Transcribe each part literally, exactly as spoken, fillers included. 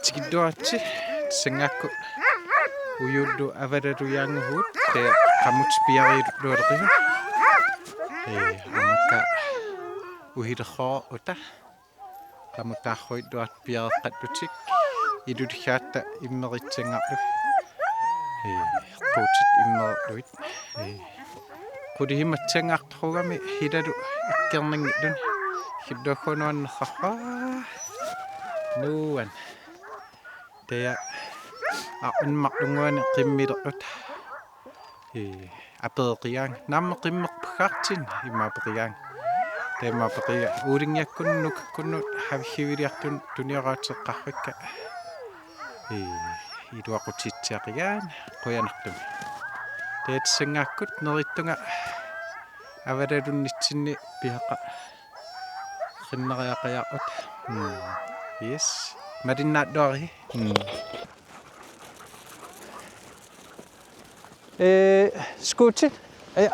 Tikilluaritsi, tassanngakkut ujuullu avalalujaannguugut, taava qamutit piareerlualeqigut. Ee, aamma uhilerrooruta. Qamutaarruilluartut piareeqqallutik. Iluligatta immerissanngaarlugit. Ee, quutit immerlugit. Ee. Qulihimatsanngaartorugami ilalu ikkerninngilluni. Killuakkunuannerrarpaa. Nuan. Taava aqimmarlunguani qimmilerluta. Ee, apereqigaanga. Naammi qimmerpaggaartinni ima apeqigaanga. Taava ima apeqigaanga. Uulinngiakkunnut nukikkunnut haviggiviliartunut tunioraateqqarfikka. Ee, iluaqutitsiaqigaanga. Qujanartumik. Taava tassanngakkut neriittunga avalalunnitsinni piaqa. Qinnariaqajaarluta. Mm. Yes. Malinnaalluarigit. Mm. Ee, skuuti. Aja.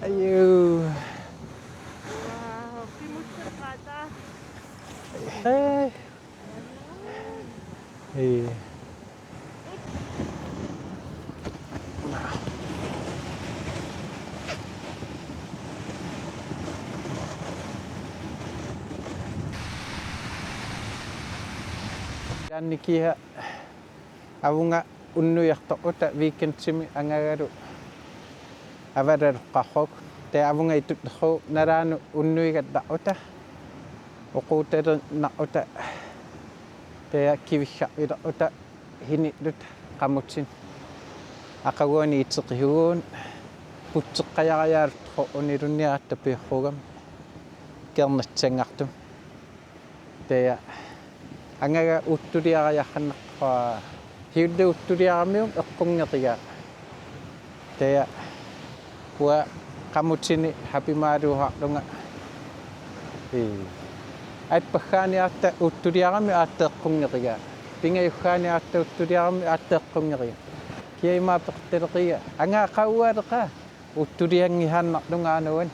Aju. Ee. Ee. Jannikiha avunga unnuiartorluta weekendimi angagalu avalaloqqaarlugu. Taava avunga itullu nalaanut unnuigallarluta. Oquutaliinnarluta. Taava kiviggavilerluta hinilluta qamutini. Aqaguani iteqisugut putseqqajariarluta unilunniaratta piorrugami. Kernatsangartum. Taava angaga uttuliariaqannarpaa. Hiulli uttuliaramiuk eqqunngerigaa. Taava uanga qamutini hapimaaluuharlunga. Ee. Aappaani aatta uttuliarami aatta eqqunngerigaa. Pingajuggaani aatta uttuliarami aatta eqqunngerigaa. Kia ima peqtaleqiga. Angaa qauaaleqa. Uttulianngisaannarlunga anuan.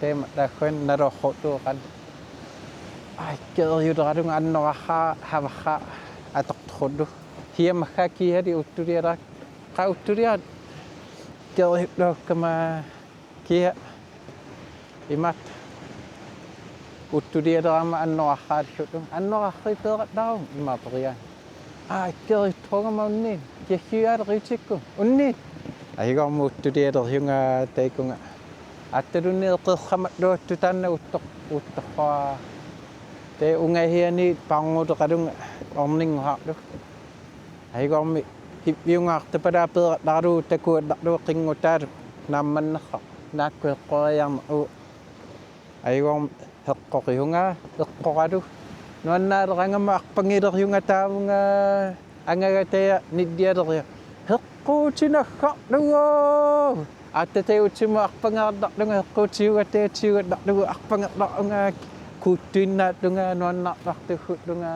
Taama taakkuan naloorrutuuqan. Ai, keriuleralunga annorarhaa, havarhaa atortorlu. Hiamaggaa kiali uttulialera. Qa uttuliaat keriullaakkama kia imaat. Uttulialerama annorarhaaliullu. Annorarhipeerallaaruk ima periaa. Aa, ikkeriuttorugama unniit. Kiagiaaleqiutikku. Unniit. Ajugormi uttulialeriunga taakkunga. Aattalunni eqeerramalluattut taanna uttor-, uttorraa. Taava ungahiani parnguleqalunga orninnguharlu. Ajugormi hippiungaartapalaa peerallaarlugu takuallarlugu qinngutaalu naammannerra. Naakku eqqoriarneruvoq. Ajugormi eqqoqisunga, eqqoralu. Nuannaaleqangama arpangilereerunga taavunga angagataja nillialeriarlunga. Eqquutinaggarlugu! Aatta taava utimut arpangerallarlunga eqquutiugataatsiugallarlugu arpangerlarunga kuuttuinnaallunga nuannaartartuullunga.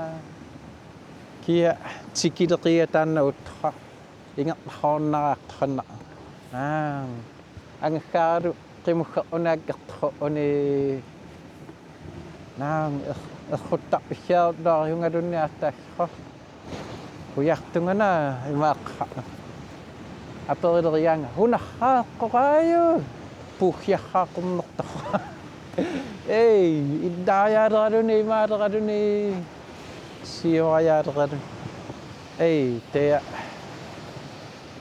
Kia tikileqiga taanna uttorraa. Ingerlaarnaraartoqanna. Aa. Angaggaaralu qimuggerunaakkertoq uni. Naam, er-, erruttarpissiarluariungalunni aattaassoq. Ujartungana imaaqqaa. Aperileriaanga. Hunarraa eqqoraaju. Puugiarraa qernertoq. Ei, illaariaaleraluni, imaaleraluni. Sioriaaleraluni. Ei, taava.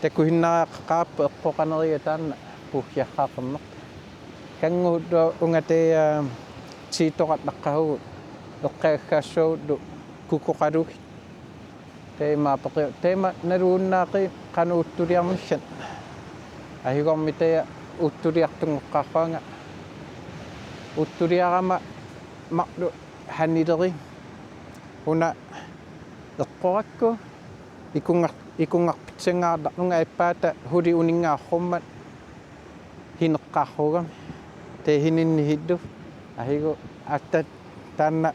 Takusinnariaqaqaarpoq eqqoqaneriga taanna puugiarraa qernertoq. Kannguulluunga taava tiitoqallaqqavugut eqqagassaassagullu kukoqalugit. Taava ima apeqquagut. Taama nalugunnaaqi qanoq uttuliarnissat. Ajugormi taava uttuliartunngoqqaarluarunga. Uttuliarama marluk hanileriarlunga. Una eqqorakku ikungar-, ikungarpitsanngaarlunga aappaata huli uninngaarummat hineqqaarlugami. Taava hininni hillu. Ajugormi aatta taanna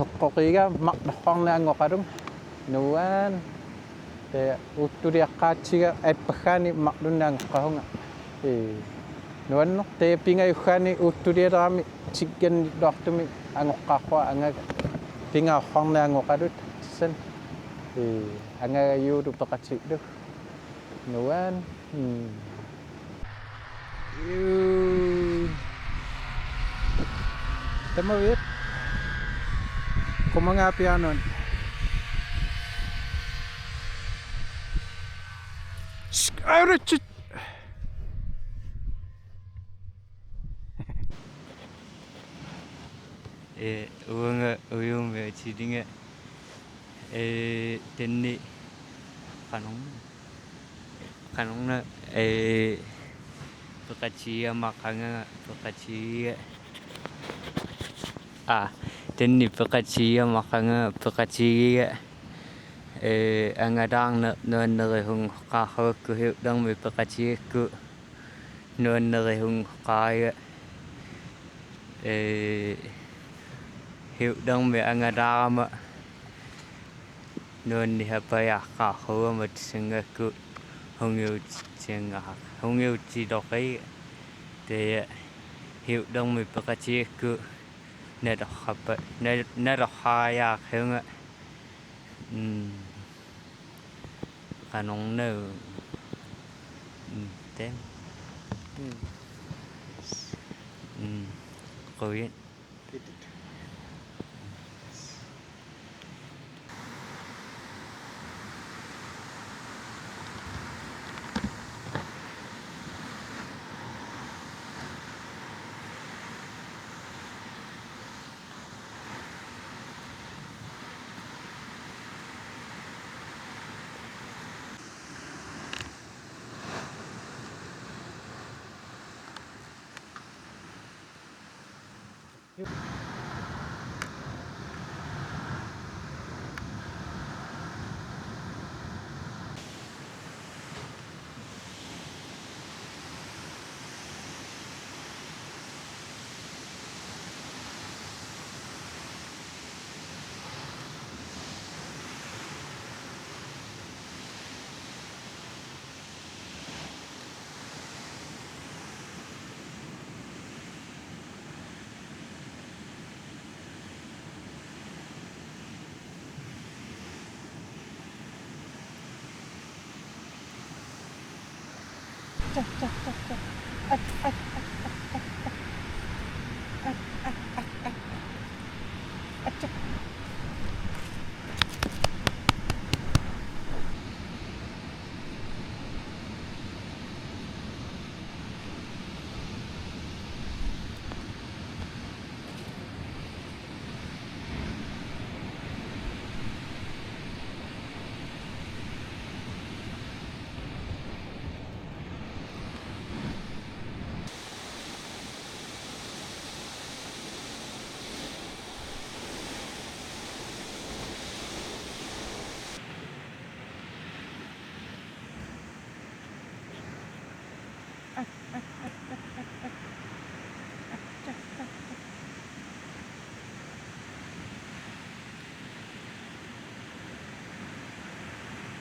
eqqoqiga marlorluarni angoqalunga. Nuan. Taava uttuliaqqaatsiga aappagaani marlunni angoqqavunga. Ee. Nuanneq, tassa pingajuggaani uuttulialerami tikkanniluartumik angoqqaarpunga, angaga pingaarnerani angoqaluta tassani. Ee, angajuullu peqatigalugu. Nuann. Hmm. Juu. Tamaviat. Qumangaapiaanut. Sk-, aritsit. Ee, uanga Ujummi atilinga. Ee, taanna qanormi, qanormi, ee, peqatigigamaqaanga, peqatigiga. Aa, taanna peqatigigamaqaanga, peqatigiga. Ee, angalaarneq nuannerisunngortaraluarukku hiutlermik peqatigigakku nuannerisunngortaraluarpara. Ee, hiutlermik angalaarama nuannisappajaartarama tassanngaannakku sungiutsitsianngorpara. Sungiutsiloqi tassa hiutlermik peqatigigakku nalorrappa-, nal-, nalorrariaqarlunga. Mm. Qanormi. Mm, tem. Mm. Mm. Qujan.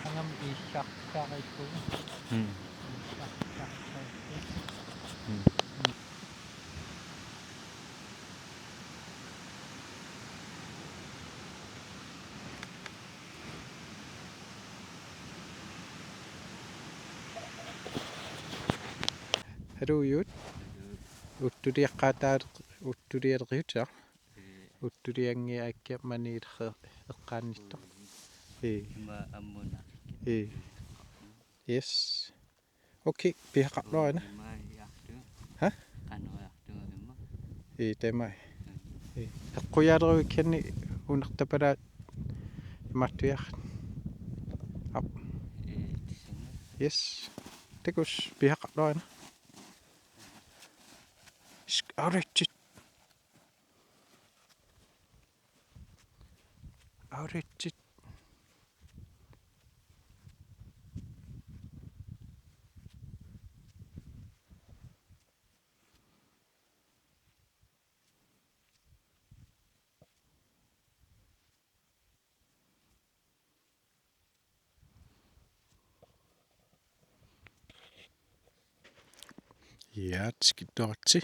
Angam iissartarikku. Mm. Iissartarikku. Mm. Haluu Juut. Uuttuliaqqaataaleq-, uuttulialeqiutaa. Ee. Uuttulianngiakka maniilleq eqqaannittoq. Ee. Ima ammuna. Ee. Yes. Okay, pisaqarluarina. Ima iartu. Ha? Qanoq iartu ima? Ee, tema. Ee, eqqujaaleruikkanni unertapalaat imaattuiaat. Aap. Ee, tissanna. Yes. Takuss, pisaqarluarina. Sk-, aritsit. Aritsit. Ja, tikittoritsi.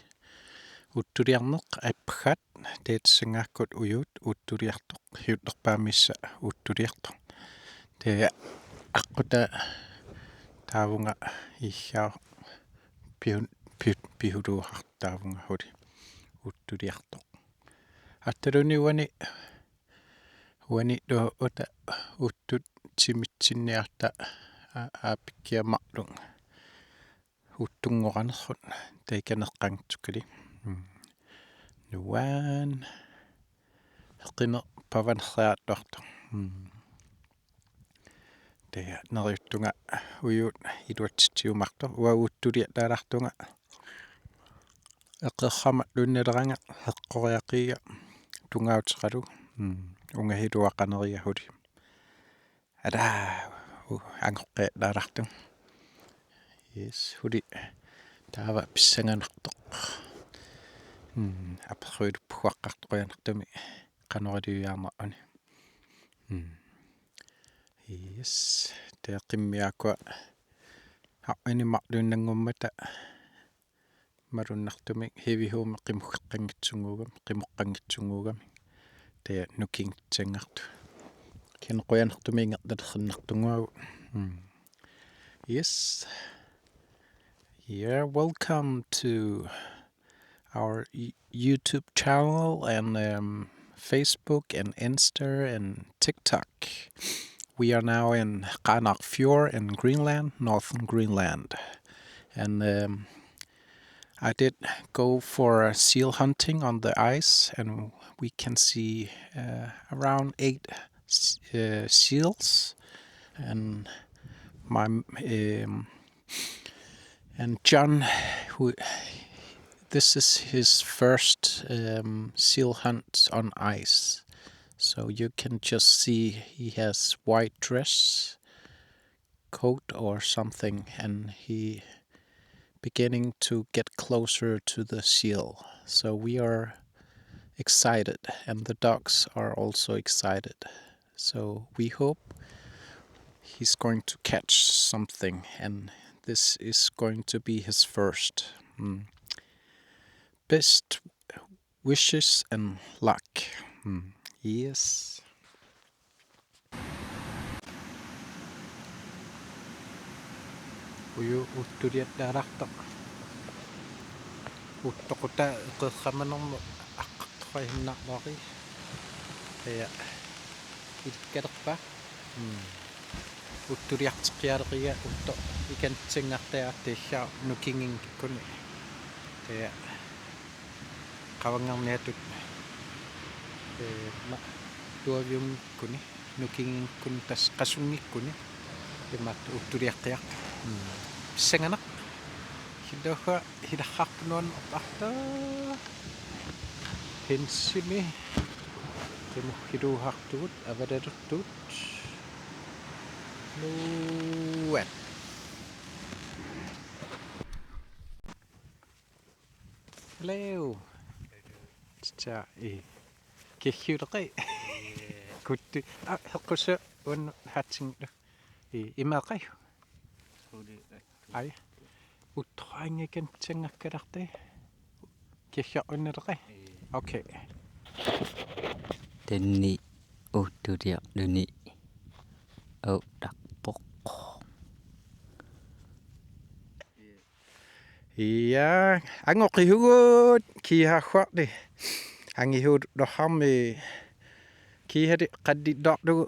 Uuttuliarneq appat, tassanngakkut ujuut uuttuliartoq, hiuttorpaamissa uuttuliartoq. Taava aqqutaa taavunga iigaa pihun-, pihut-, pihuluuhaq taavunga huli uuttuliartoq. Aatsaluunniit uani, uani tu-, uta uttut timitsinniarta a-, aapikkiammarlunga. Uuttunngoranerhut taikaneqqanngitsukali. Mm. Nuan. Eqqineq pavanersaattuartoq. Mm. Taava neriuttunga ujuut iluatsitsiumaartoq. Uanga uuttuliallaalaartunga. Eqqeerama luunnileranga eqqoriaqiga tungauteralu. Mm. Ungahiluaqaneriga huli. Alaa, u-, angoqqeerlaalartunga. Yes, huli. Taava pissanganartoq. Mm, aperruiluppuaqqartoq qujanartumik qanoq iliujaarnerani. Mm. Yes, taava qimmiakkua. Aa, animarluinnanngummata. Malunnartumik heavy home qimuggeqqanngitsunnguugami, qimoqqanngitsunnguugami. Taava nukinngitsanngortoq. Kisianni qujanartumik ingerlalersinnartunnguagut. Mm. Yes. Yeah, welcome to our Y-, YouTube channel and, um, Facebook and Insta and TikTok. We are now in Qaanaaq Fjord in Greenland, northern Greenland. And, um, I did go for a seal hunting on the ice, and we can see, uh, around eight s-, uh, seals. And my, um, and John, who, this is his first, um, seal hunt on ice. So you can just see he has white dress, coat or something, and he beginning to get closer to the seal. So we are excited, and the dogs are also excited. So we hope he's going to catch something, and this is going to be his first. Mm. Best wishes and luck. Mm. Yes. Ujuut uuttuliallaalaartoq. Uuttoqutaa eqqeeramanermut aqqartoqahinnarlari. Taava ilikkalerpaa. Mm. Uuttuliarteqqialeriga uuttoq ikanitsinngortaa taava nukingikkuni. Taava qavanngarniatut, ee, ma-, tuaviunngikkuni, nukingikkuni, tassa qasunngikkuni, imaattoq uuttuliaqqiartoq. Mm. Pissanganaq. Kisianni uanga hilarrarpunga nuannerpaartaa. Hensimi. Qimuggiluuhartugut, avalalertugut. Nuan. Hello. Tsa i. Kiggiuleqi. Kutti. Aa, heqqusa uannut hatsingilu. I, imeqai. Ai. Uuttoqaanngikkami pissangakkalaartai. Kiggiunngileqi. Okay. Taanna uuttuliarluni autarpoq. Ja, angoqihugut kiihaagguarli. Angihuut loharmi kiihali qallilluarlugu.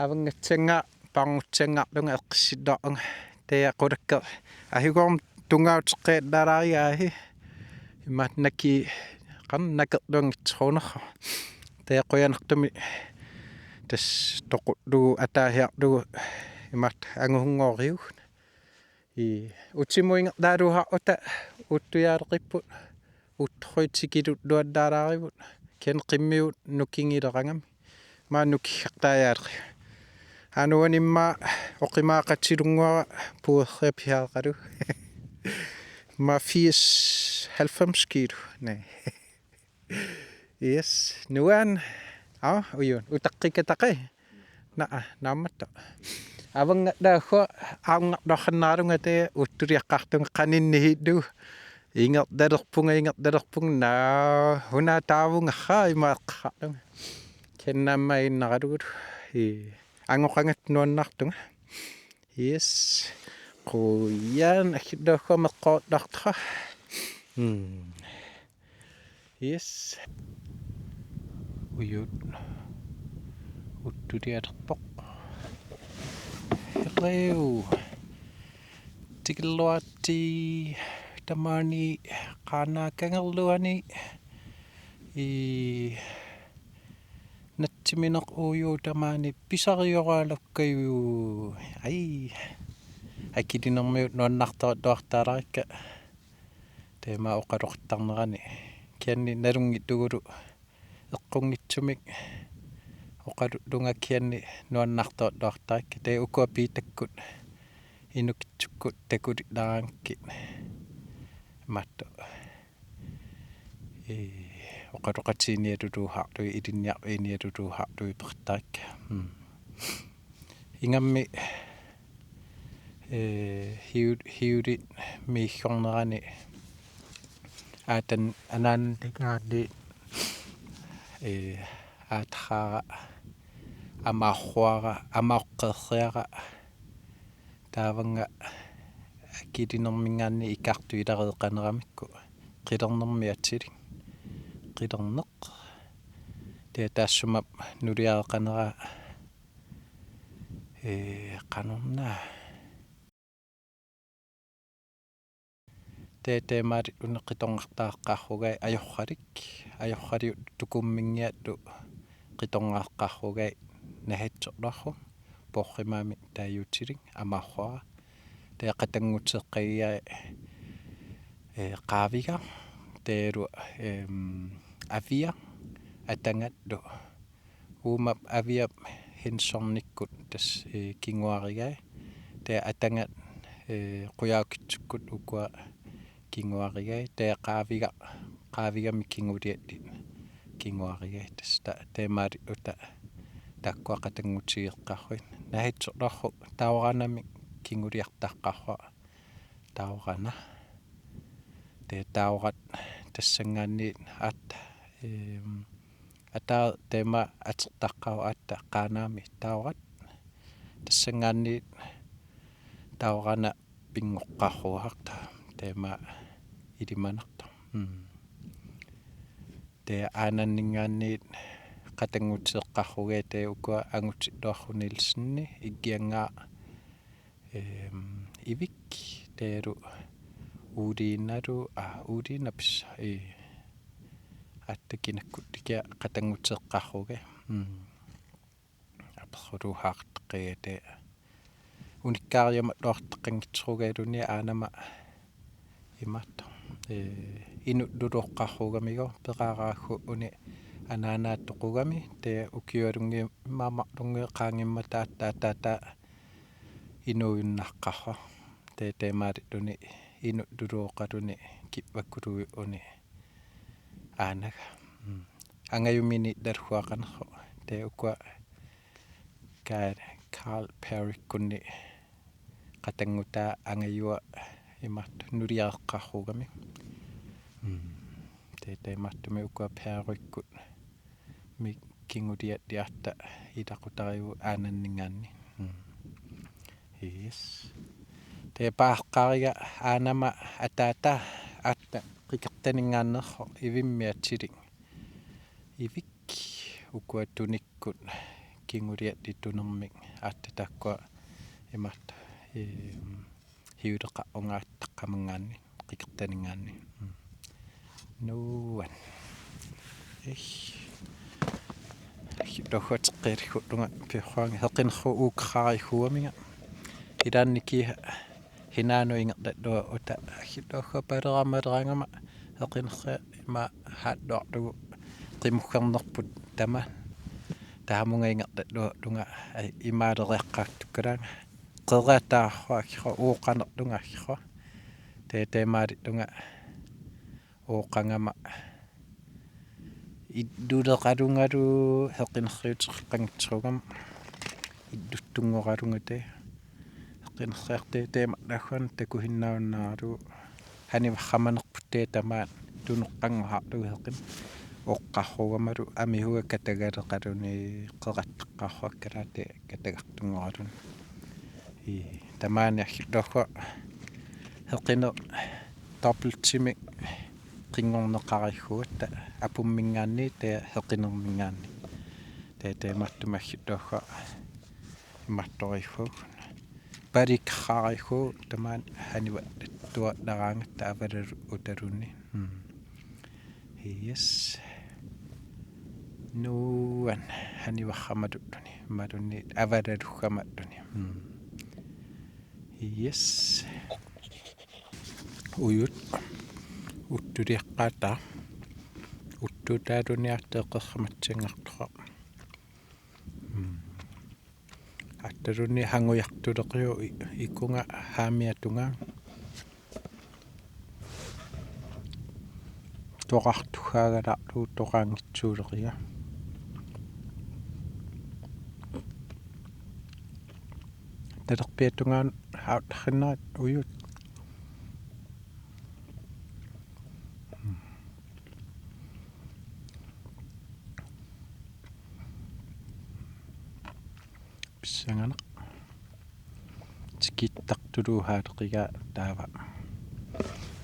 Avanngatsanngaq, parngutsanngaqlunga eqqissilluarlunga. Taava qulakkeerlugu. Ahigoormi tungauteqqiallaalaariga ahi. Imaattoq nakerlunga angitsorunerhu. Taava qujanartumik tassa toqullugu ataahiarlugu imaattoq anguhunngoriuk. I utimut ingerlaaluuhaqquta uuttujaaleqipput, uuttoqquit tikilluallaalaarigut, kisianni qimmigut nukingilerangami. Maani nukiggartaajaaleqigut. Aana uani immaqa oqimaaqatilunnguara puuerria piareqalugu. Immaqa firs halvfems kilo. Naa. Yes, nuan. Aa, ujuut. Utaqqikataqai. Naa, naammattoq. Avannga taakku aamma ngartornarlunga taava uuttuliaqqaartunga qaninnihiillugu. Ingerlalerpunga, ingerlalerpunga, naa, una taavunga haa imaaqqarlunga. Kennamma innaralugulu. Ii, angoqangatta nuannaartunga. Yes. Qujan akilluakku meqqortartra. Hmm. Yes. Uju uuttulialerpoq. Hello. Tikilluaritsi tamaani Qaanaaq kangerluani. Ii, natsimineq uju tamaani pisarioraalakkajuvoq. Ai. Akilinermiut nuannaartorluartaalarikka. Taama oqaloqattarnerani kisianni nalunngillugu eqqunngitsumik oqalullunga kisianni nuannaartorluartarikka. Taava ukua Piitakkut inukitsukkut takulilaaraangakkit. Maanna. Ee, oqaloqatigiinniarlugu haarlui, ilinniarlugu ilinniarlugu haarlui peqattarikka. Hmm. Ingammik, ee, hiu-, hiulit miigornerani aatsaat anaananngaanniit, ee, aatarraara, amaarruara, amaoqqeerriara, taavannga akilinerminngaanniit ikaartut ilareeqaneramikku qilernermik atilik. Qilerneq. Taava taassuma nuliareqanera, ee, qanorna. Taava taamaalilluni qitorngartaaqqaarrugai ajorralik. Ajorraliullu tukumminngiallu qitorngartaaqqaarrugai nahatsorluarluni. Poorrimamik taaguutilik amaarruara. Taava qatannguteeqqagigai, ee, qaavigaq. Taavalu, em, aviaq. Atangallu. Uuma aviap Hensonikkut tassa, ee, kinguarigai. Taava atangat, ee, Qujaukitsukkut ukua kinguarigai. Taava qaavigaq, qaavigami kinguliallit kinguarigai. Tassa ta-, taamaalilluta taakkua qatanngutigeqqaarlutik. Nahatsorluarluni Taoranamik kinguliartaaqqaarlugu. Taorana. Taava Taorat tassanngaanniit aatsaat, em, aatsaat taama atertaqqaarlugu aatsaat Qaanaami Taorat. Tassanngaanniit Taorana pinngoqqaarluartoq. Taama ilimanartoq. Hmm. Taava aananninngaanniit qatanngutigeqqaarlugai taava ukua Angutilluarlu Nielsenip Iggianngaaq, em, Ivik, taavalu Uliinalu, aa, Uliinapis, ee, aatsaat kinakkut takuuk qatanngutigeqqaarlugai. Mm. Aperluartaqqaarlugu taava unikkaariumalluartaqqanngitsorugaluarluni aanama imaattoq. Ee, inullulooqqaarlugamigu peqaraagukku uni anaanaat toqugami, taava ukiualunnguit immaqa marlunnguit qaangiummata aatsaat ataataat inuujunnaaqqaarlugu. Taava taamaalilluni inullulooqaluni kivaakkuluujulluni aanaga. Mm. Angajuminni ilaaruaqanerlu. Taava ukua Ka-, Carl Perrykkunni qatanngutaa angajua imaattoq nuliareqqaarlugami. Mm. Taava taamaattumik ukua Perrykkut mi kinguliallit aatsaat ilaqutariipput aananninngaanniit. Mm. Yes. Taava paaqqariga aanama ataata aatsaat Qikertaninngaanneerlu Ivimmi atilik. Ivik ukua tunikkut kinguliallit tunermik aatsaat taakkua imaattoq, em, hiuleqarlunga aatsaat qamanngaanniit Qikertaninngaanniit. Mm. Nuann. Ih. Akilluakku ateqqillugu tunga piorluangi heqinerlu uukkariikkuamiga. Ilaanni kia hinaanut ingerlalluarutta akilluakku paleraamma paleraangama heqinerlu ima hotdoglugu qimuggernerput tamaat. Taamunga ingerlalluarlunga ai imaaleriaqqaartukkalaanga. Qeraataarlugu akillugu uuqqanerlunga akillugu. Taava taamaalillunga uuqqangama illuleqalungalu heqinerliuteqanngitsorugama illuttunngoqalunga taava. Qinersiartiit taama nahuan takusinnaannaarlugu hanivarramanerput tamaat tunoqqanngorlugu heqin oqqarruugamalu amihuga katagaleqaluni qeqattaqqaarluakkalaati katagartunngorluni. Ii, tamaani aggiulluarlugu heqineq dobbeltimi qinngorneqariguatta apumminngaanniit taava heqinerminngaanniit. Taava taamaattumik aggiulluarlugu imaattoriguagut. Parikarrariguagut tamaani hanivattuaannaraangatta avalalu utaluni. Mm. Yes. Nuan hanivarramatulluni. Imaluunniit avalalugamatulluni. Mm. Yes. Ujut. Uttuliaqqaataa. Uttuutaaluni aatteeqqerramatsingartoqa. Mm. Aattaluni hangujartuleqiu i-, ikunga haamiatunga. Toqartugaagalaarlugu toqaanngitsuuleriga. Talerpiatungaanut aattarrinnaat ujut. Pissanganaq. Tikittartuluugaluarakku taava.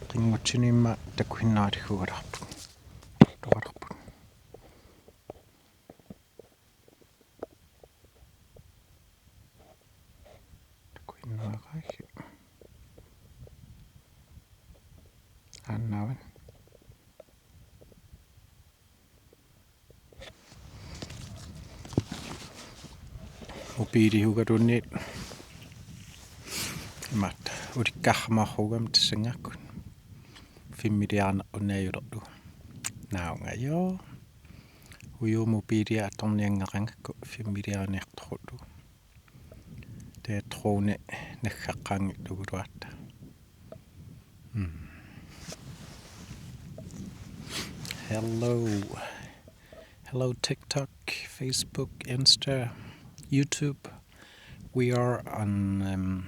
Qinngutsinimma takusinnaarigugaluarput. Toqalerput. Takusinnaaraagit. Aannaavan. Mobiiliugaluunniit imaattoq ulikkaarama uugami tassanngakkut. Filmiliarneq unaajulerlugu. Naunga joo. Ujut mobiilia atornianngaqangakku filmiliarniartorullugu. Taava drone naggaqqaanngilluinnarlugu. Mm. Hello. Hello, TikTok, Facebook, Insta, YouTube. We are on, um,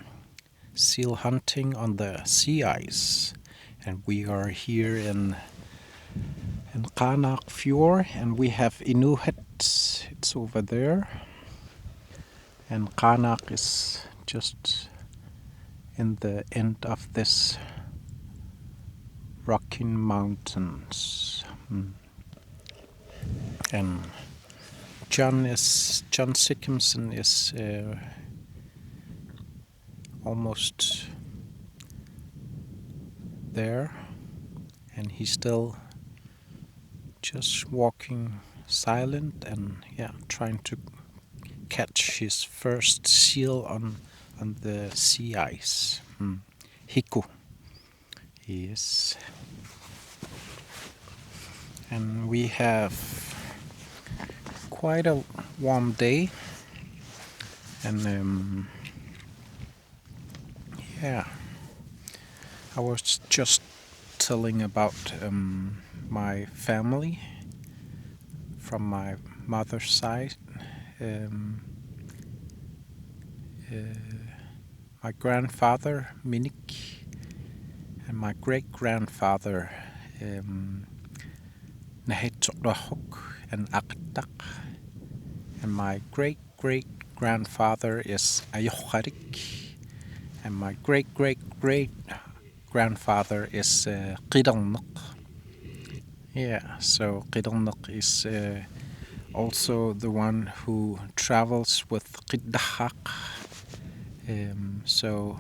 seal hunting on the sea ice. And we are here in, in Qaanaaq Fjord, and we have Inuuhat. It's over there. And Qaanaaq is just in the end of this Rocky Mountains. Mm. And John is, John Sikimsen is, uh, almost there, and he's still just walking silent and, yeah, trying to catch his first seal on, on the sea ice. Hmm. Hiku. Yes. And we have quite a warm day. And, um, yeah, I was just telling about, um, my family from my mother's side. Um, uh, my grandfather, Minik, and my great grandfather, um, Nahetsorluarruk, and Aqittaq, and my great great grandfather is Ajorralik, and my great great great grandfather is, uh, Qilerneq. Yeah, so Qilerneq is, uh, also the one who travels with Qiddarraaq. Um, so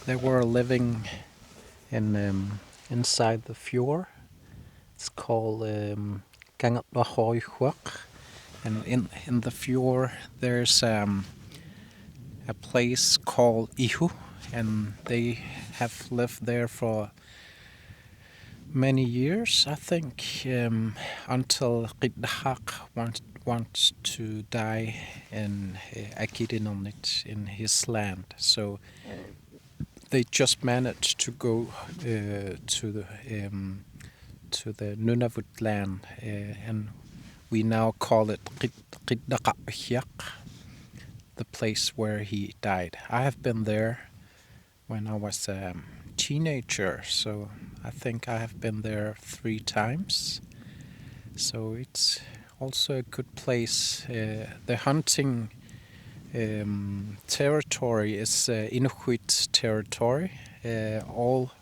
they were living in, um, inside the fjord. It's called, um, Kangerluarrujussuaq. And in, in the fjord, there's, um, a place called Ihu, and they have lived there for many years, I think, um, until Qiddarraaq want, wants to die in, uh, Akilinernit, in his land. So they just managed to go, uh, to the, um, to the Nunavut land, uh, and we now call it Qid-, Qiddaqarpiaq. the place where he died. I have been there when I was a teenager, so I think I have been there three times. So it's also a good place. Uh, the hunting um, territory is uh, Inuit territory, uh, all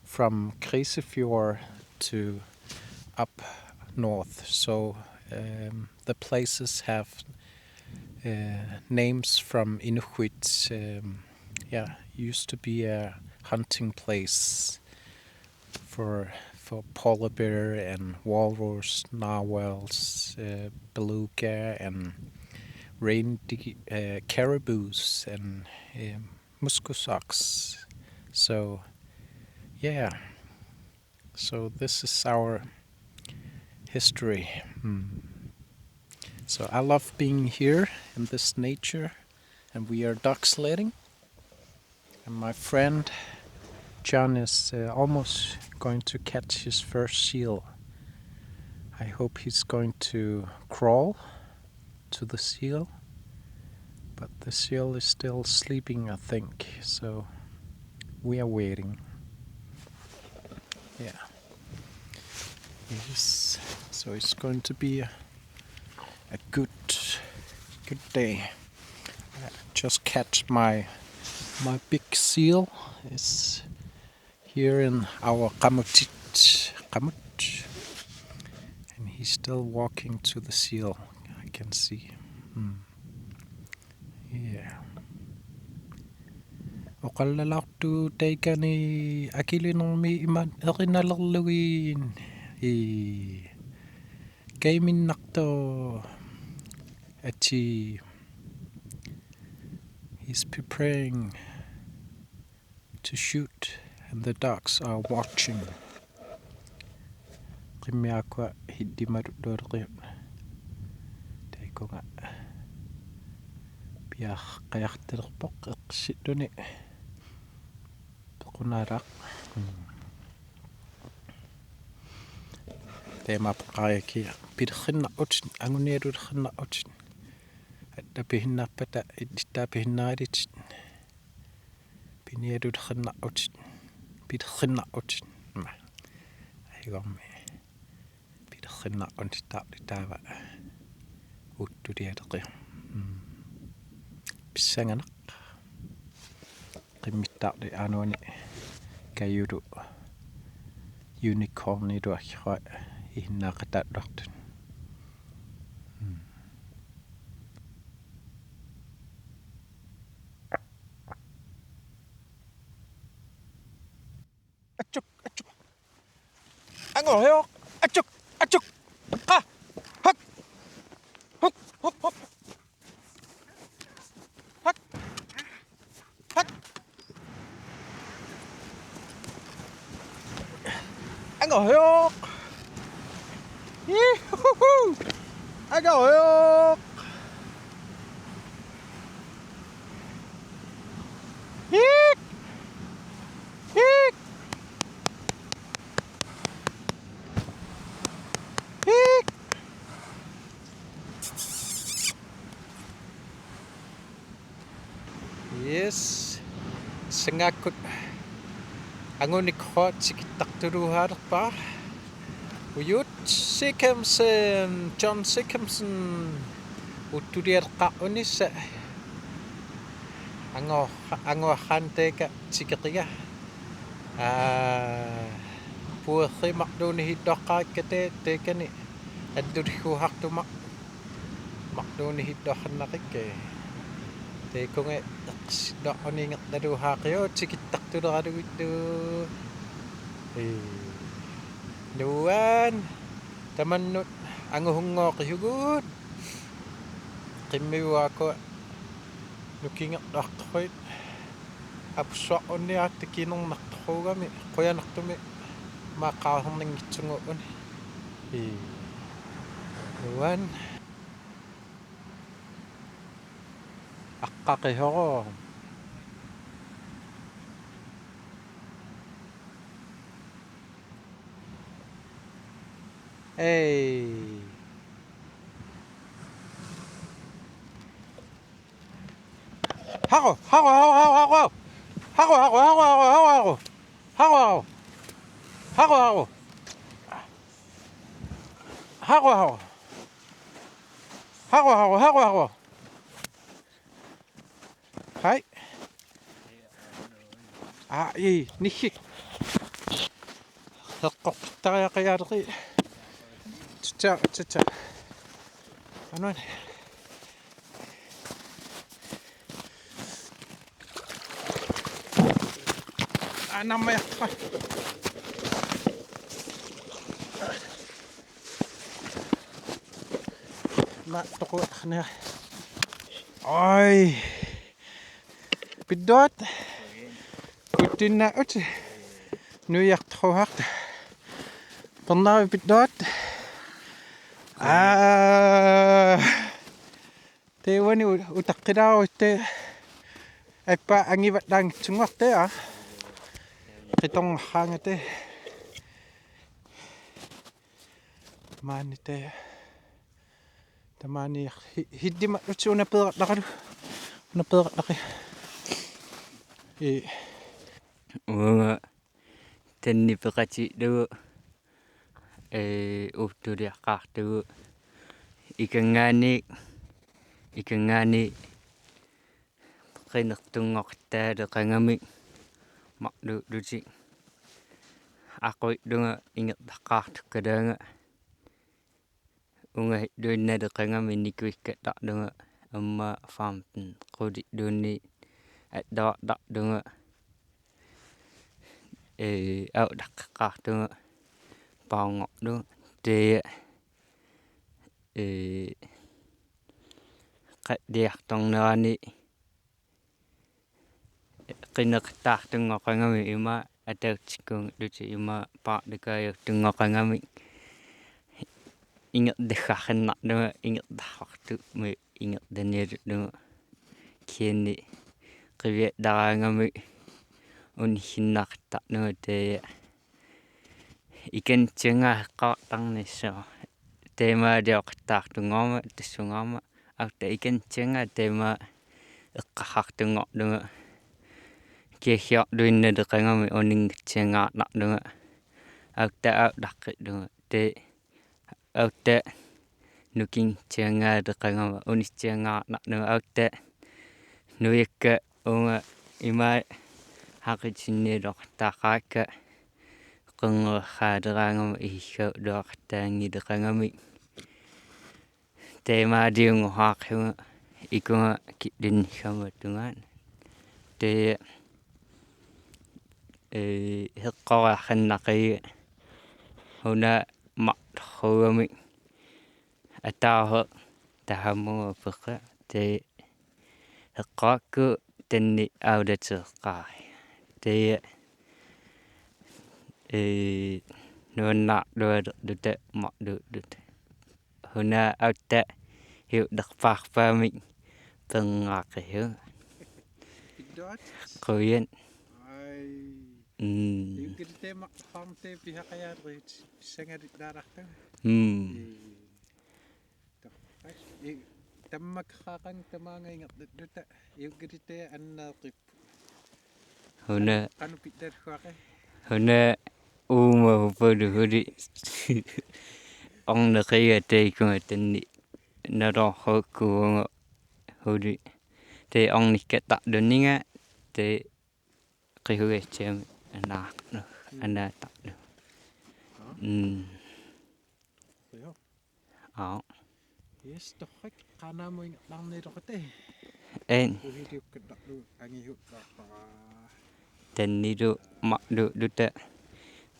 from Grisefjord to up north. So um, the places have uh, names from Inuit. Um, yeah, used to be a hunting place for for polar bear and walrus, narwhals, uh, beluga and reindeer, uh, caribous and um, muskoxox. So, yeah. So this is our history. Hmm. So I love being here in this nature, and we are dog sledding. And my friend John is uh, almost going to catch his first seal. I hope he's going to crawl to the seal, but the seal is still sleeping, I think. So we are waiting. Yeah. Yes. So it's going to be a, a good, good day. I just catch my my big seal is here in our qamutit qamut, and he's still walking to the seal. I can see. Hmm. Yeah. Oqallalaartugut taakani akilinermi ima erinalerlugit. Ii. Kajuminnartoq atii. He's preparing to shoot, and the dogs are watching. Qimmiakkua hiddimalu tualeqiut. Taakkunga piaqqajartalerpoq eqqissituni. Pequnaalaaq. Teema peqariaki pilerrinnarputit, angunialulerrinnarputit. Atta pihinnarpata, illittaa pihinnarilitit. Pinialulerrinnarputit, pilerrinnarputit. Ma. Ajugami. Pilerrinnarputit taava. Uuttulialeqiaq. Mm. Pissanganaq. Qimmittaarli anuani kajulu unicornilu aggerua ihinnaaqataalluartut. Mm. Atsuk, atsuk. Angorhioq, atsuk, atsuk. Qa. Hak. Huk, huk, huk. Hak. Hak. Angorhioq. Ihuhu. Angorhioq. Hik. Hik. Hik. Yes. Sangaakkut angunikkut tikittartuluuhaalerpara. Ujuut Sikemsen, John Sikemsen, uuttulialeqqaarunissaq. Angu-, anguarraantaaka tikeqiga. Aa, puerri marluunniit hilloqqarakka taakani allulikkuuhartuma marluunniit hilloqqaannaqikka. Taakkunga eqqissinnaaruni ingerlaluuhaaqiu tikittartuleralugillu. Ee. Nuan. Tamannut anguhunngooq ihugut. Qimmiuaakua nukingerluartoruit. Apussuarunniaat takinernartorugami qujanartumik maaqaarninngitsunnguuni. Ii. Nuan. Aqqaqihoro. Ei. Haru, haru, haru, haru, haru. Haru, haru, haru, haru, haru, haru. Haru, haru. Haru, haru. Haru, haru, haru, haru. Hej. Aa, i, nihik. Heqqorpittariaqajaaleqi. Tsa, tsa, tsa. Anuan. Anamma jaqqa. Ma toqu nea. Oi. Pidduat. Kuttunnaat. Nuiartoruarta. Pernaavi pidduat. Aa. Tee uani u-, utaqqilaaruit tee appa angivallaanngitsunnguartaa. Qitornarraangata. Maani tee. Tamaani hi-, hiddima utsi una peerallaqalu. Una peerallaqi. Ee. Uanga tanni peqatigalugu, ee, uuttuliaqqaartugut. Ikanngaanniit, ikanngaanniit qinertunngoqattaaleqangamik marluullutik. Aquillunga ingerlaqqaartukkalaanga. Ungahilluinnaleqangamik nikuikkallarlunga aamma femten qulilluunniit atorlallunga, ee, aulaqqeqqaartunga paarngorlunga tee, ee, qalliartornerani qineqattaartunngoqangamik ima ataatsikkuunngillutik ima paarlakaajuttunngoqangamik ingerlagaqqinnarlunga ingerlarluartumik ingerlanialunga kisianni qiviallaraangamik uniginnaqattaarlunga tee ikantsianga eqqartarnissaq teemaalioqattaartunngormat tassungaarmat autta ikantsianga teema eqqarsaartunngorlunga kiagiorluinnaleqangamik uninngatsiangaarnarlunga autta aulaqqillunga tee autta nukintsiangaaleqangama unitsiangaarnarlunga autta nuiakka uunga ima haqitinniiloqattaaqaakka qernererraaleraangama isiggaluaqattaanngileqangamik teemaaliunngoraaqqunga ikunga killinnigama tungaanut tee, ee, heqqoriarsinnaqiga una marluugamik ataaseq tasammuga peqqa tee heqqorakku tanni aulateqqaari tee, ee, nuannaarlualerluta marluulluta. Una autta hiulerpaarpaamik pernaaqisu. Pidduat. Qujan. Ai. Mm. Iukkiliteema farmte pihaqajaalerit sangalilaartartut. Mm. Ee. Ai, i-, tammakkaaqan tamaanga ingerlalluta iukkilitee anneeqip. Una. Qanoq pittarsuaqi. Una uuma upulu huli. Orneqiga teikunga tanni. Nalorhuukkuunga huli. Tee ornikkattarluninga tee qisugatsiami anaarnu. Mm. Anaattarnu. Aa. Mm. Joo. Aa. Yes, torrak qanaamut ingerlarniiloqatit. En. Uhiliukkallarlu angisuullaarpara. Tannilu marluulluta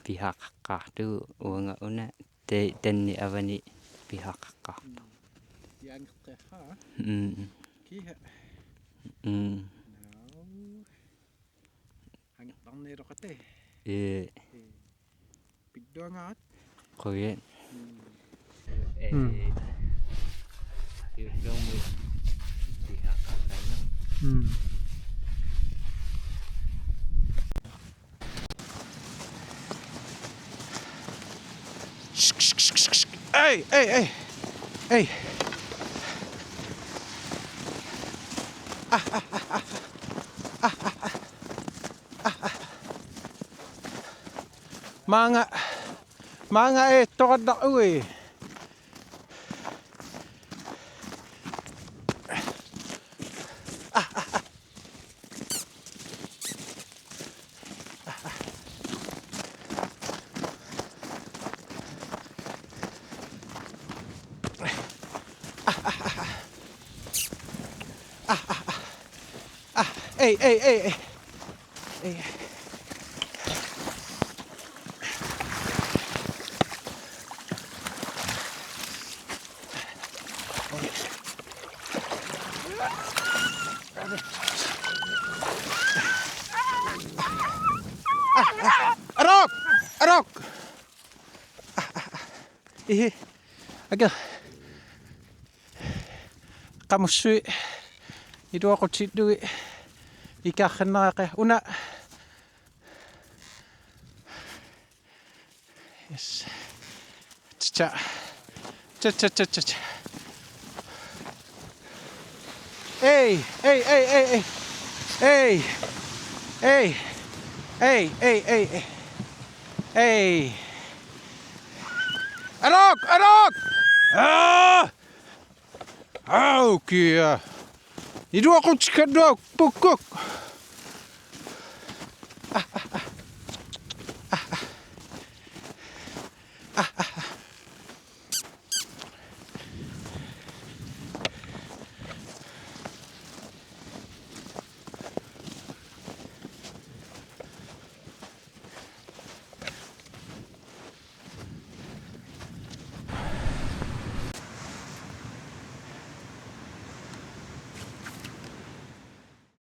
pihaqaqqaartugut uanga una te-, tanni avani pihaqaqqaartoq. Mm. Iangeqqiarraa. Mm. Kiha. Mm. No. Angerlarniiloqatit. Ee. Ee. Pidduangaat. Qujan. Mm. Mm. Ee. Juullumi. Pihaqaqqaarna. Mm. Ei, ei, ei. Ei. Ah, ah, ah, ah. Maanga, maanga eettoqartarui. Ei, ei, ei, ei. Ei. Arok! Arok! Ihi. Ake. Qamussui. Iluaqutillugit. Ikarrinneraqe. Una. Yes. Cha. Cha, cha, cha, cha, cha. Ei, ei, ei, ei, ei. Ei. Ei. Ei, ei, ei, ei. Ei. Arok, arok! Ah! Au, kia. Iluaqutsikkaluarpukkuk.